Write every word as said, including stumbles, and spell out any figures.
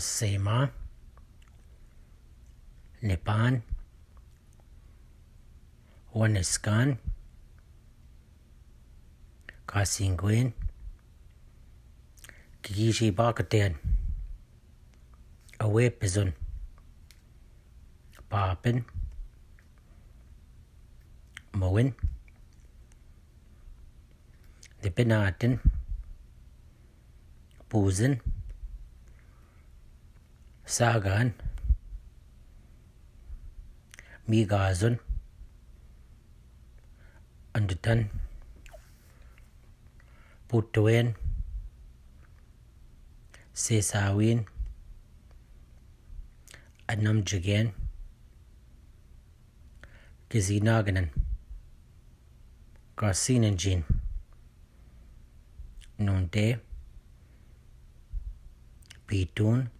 Sema, Nepan, Waneskan, Kasingwen, Kikishi Bakatan, Awepezon, Papen, Mowin, Depenaten, Puzen, Sagan, Migazon, Andutan, Putuen, Sesawin, Anamjigen, Kisinagnan, Kasinanjin, Nunde, Pitun,